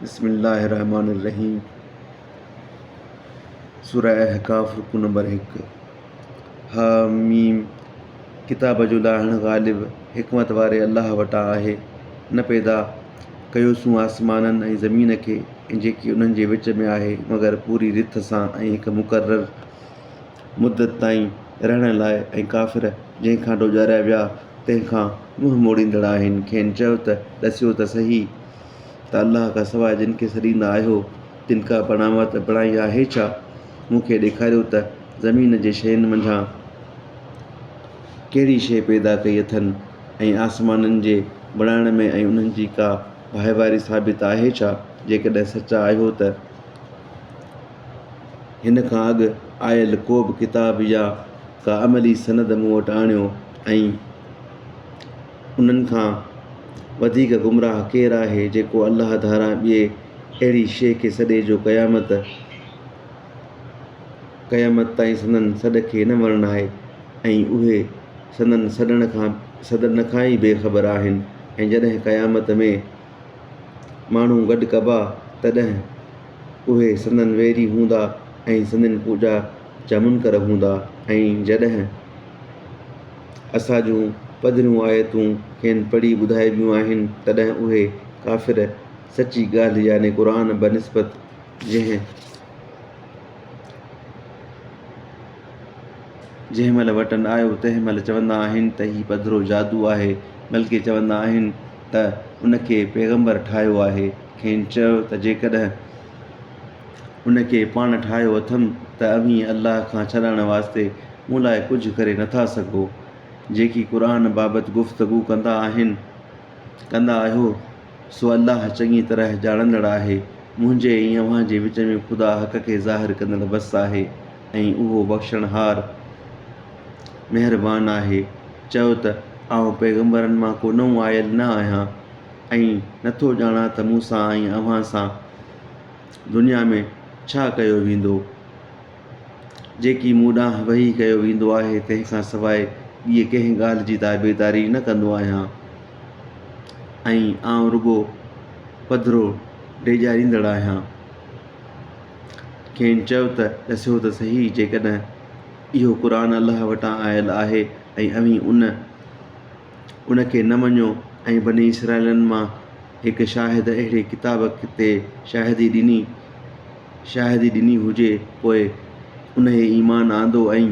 بسم الله الرحمٰن الرحيم سوره احقاف رڪوع نمبر 1 ح م ڪتاب جو لاهڻ غالب حڪمت واري الله وٽان آهي نه پيدا ڪيوسون آسمانن ۽ زمين کي ۽ جيڪي انهن جي وچ ۾ آهي مگر پوري رٿ سان ۽ هڪ مقرر مدت تائين رهڻ لاء ۽ ڪافر جنهن کان ڊوڄاريا ويا تنهن کان منهن موڙيندڙ آهن کين چئو ته ڏسيو ته سهي ته الله کان سواء جن کي سڏيندا آهيو تن ڪا بڻاوت بڻائي آهي ڇا؟ مون کي ڏيکاريو ته زمين جي شين منجهان ڪهڙي شيء پيدا ڪئي اٿن ۽ آسمانن جي بڻائڻ ۾ ۽ انهن جي ڪا ڀائيواري ثابت آهي ڇا؟ جيڪڏهن سچا آهيو ته هن کان اڳ آيل ڪو به ڪتاب يا ڪا عملي سند مون وٽ آڻيو ۽ انهن کان وڌيڪ گمراهه ڪير آهي جيڪو الله ڌاران ٻئي اهڙي شيء کي سڏي جو قيامت قيامت تائين سندن سڏ کي نه ورنائي ۽ اهي سندن سڏڻ کان سڏڻ کان ئي بي خبر آهن ۽ جڏهن قيامت ۾ ماڻهو گڏ ڪبا تڏهن اهي سندن ويري هوندا ۽ سندن پوڄا جا منڪر هوندا ۽ جڏهن اسان جون پڌريون آيتون کين پڙهي ٻڌائبيون آهن تڏهن اهي ڪافر سچي ڳالهه يعني قرآن بنسبت جنهن جنهن مهل وٽن آيو تنهن مهل چوندا آهن ته هي پڌرو جادو آهي بلڪه چوندا آهن ته ان کي پيغمبر ٺاهيو آهي. کين چئو ته جيڪڏهن ان کي پاڻ ٺاهيو اٿم ته اوهين الله کان ڇڏائڻ واسطي مون لاء ڪجهه ڪري نٿا سگهو. جيڪي قرآن بابت گفتگو ڪندا آهن ڪندا آهيو سو الله چڱي طرح ڄاڻندڙ آهي. منهنجي ۽ اوهان جي وچ ۾ خدا حق کي ظاهر ڪندڙ بس آهي ۽ اهو بخشڻهار مهربان آهي. چئو ته آئون پيغمبرن مان ڪو نئون آيل نه آهيان ۽ نٿو ڄاڻان ته مون سان ۽ اوهان سان دنيا ۾ ڇا ڪيو ويندو. جيڪي مون ڏانهن وحي ڪيو ويندو آهي تنهن کان سواء ٻيء ڪنهن ڳالهه جي تابعداري نه ڪندو آهيان ۽ آئون رڳو پڌرو ڊيڄاريندڙ آهيان. کين چئو ته ڏسيو ته سهي جيڪڏهن اهو قرآن الله وٽان آيل آهي ۽ اوهين ان ان کي نه مڃيو ۽ بني اسرائيلن مان هڪ شاهد اهڙي ڪتاب تي شاهدي ڏني شاهدي ڏني هجي پوء انهيء ايمان آندو ۽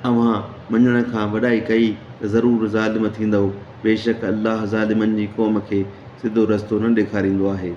اوهان مڃڻ کان وڏائي ڪئي ته ضرور ظالم ٿيندؤ بيشڪ الله ظالمن جي قوم کي سڌو رستو نه ڏيکاريندو آهي.